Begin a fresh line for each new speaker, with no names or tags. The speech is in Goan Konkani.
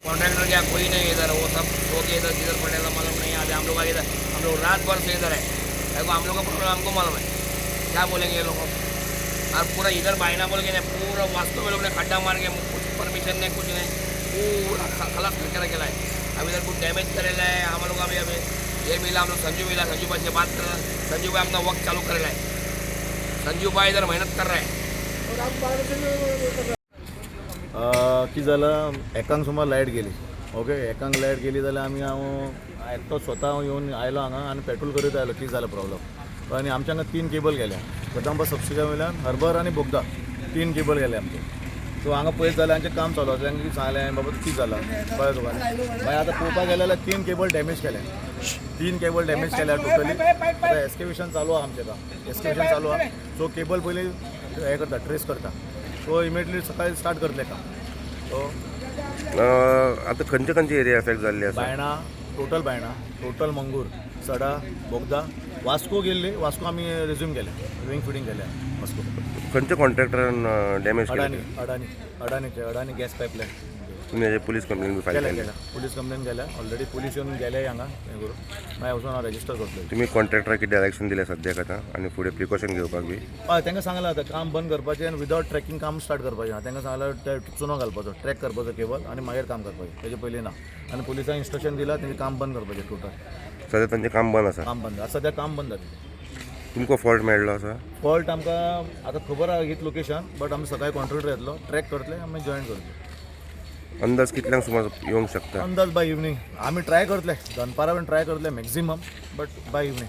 कॉन्ट्रैक्टर क्या कोई नहीं है इधर, वो सब सो के इधर किधर पड़ेगा मालूम नहीं। अभी हम लोग इधर, हम लोग रात भर से इधर है। देखो, हम लोग का प्रॉब्लम हमको मालूम है, क्या बोलेंगे ये लोगों को। और पूरा इधर बायना बोल के नहीं, पूरा वास्तव में लोग ने खड्डा मार के, कुछ परमिशन नहीं, कुछ नहीं, पूरा खलास करके रखेला है। अभी इधर कुछ डैमेज करेला है हम लोग। अभी अभी ये मिला हम लोग, संजू मिला, संजू भाई से बात कर रहे हैं। संजू भाई अपना वक्त चालू करेला है, संजू भाई इधर मेहनत कर रहे हैं।
कितें जालां, एकांक सुमार लायट गेली। ओके, एकांक लायट गेली जाल्यार आमी, हांव एकटो स्वता हांव येवन आयलो हांगा आनी पेट्रोल करीत आयलो। कितें जालें प्रॉब्लम आनी आमच्या हांगा तीन केबल गेल्या, कदंबा सबस्टेशना वयल्यान हर्बर आनी बोगदा, तीन केबल गेले आमचे। सो हांगा पळयत जाल्यार आमचें काम चालू आसा। तांकां कितें सांगलें, बाबा कितें जालां कळ्ळें तुका? मागीर आतां पळोवपाक गेले जाल्यार तीन केबल डॅमेज केले, तीन केबल डॅमेज केल्या टोटली। आतां एस्केवेशन चालू आहा, आमचें काम एस्केवेशन चालू आहा। सो केबल पयलीं हें करता, ट्रेस करता। सो इमिडिएटली सकाळी स्टार्ट करतले काम। सो
आतां खंयचे खंयचे एरिया एफेक्ट जाल्ले आसा?
बायणा टोटल, बायणा टोटल, मंगूर, सडा, बोगदा, वास्को गेल्ली। वास्को आमी रिज्यूम केले, रिंग फिटींग केल्या वास्को।
खंयच्या कॉन्ट्रॅक्टरान डॅमेज
अडानी।
केले?
अडानी, अडानीचे, अडानी गॅस पायपलायन।
तुमी हेजे पुलीस कंप्लेन बी फायल
केल्या।
केली?
केल्या, पुलीस कंप्लेन केल्या ऑलरेडी। पुलीस येवन गेले हांगा, हें करून मागीर वचून हांव रेजिस्टर करतलो।
तुमी कॉन्ट्रॅक्टराक कितें डायरेक्शन दिलें सद्याक आतां आनी फुडें प्रिकॉशन घेवपाक बी?
हय, तांकां सांगलां, आतां काम बंद करपाचें आनी विदावट ट्रॅकिंग काम स्टार्ट करपाचें। तांकां सांगलां, ते चुनो घालपाचो, ट्रॅक करपाचो केबल आनी मागीर काम करपाचें, तेजे पयलीं ना। आनी पुलिसांक इन्स्ट्रक्शन दिलां, तेंचें काम बंद करपाचें टोटल।
सद्या तांचें काम बंद आसा?
काम बंद आसा, सद्या काम बंद जालें।
तुमकां फॉल्ट मेळ्ळो आसा?
फॉल्ट आमकां आतां खबर आहा हीच लोकेशन, बट आमी सकाळी कॉन्ट्रॅक्टर येतलो, ट्रॅक करतले, आमी जॉईन करतले।
अंदाज कितल्यांक सुमार येवंक शकता?
अंदाज बाय इवनींग आमी ट्राय करतले, दनपारा पण ट्राय करतले मॅक्झिमम, बट बाय इवनींग।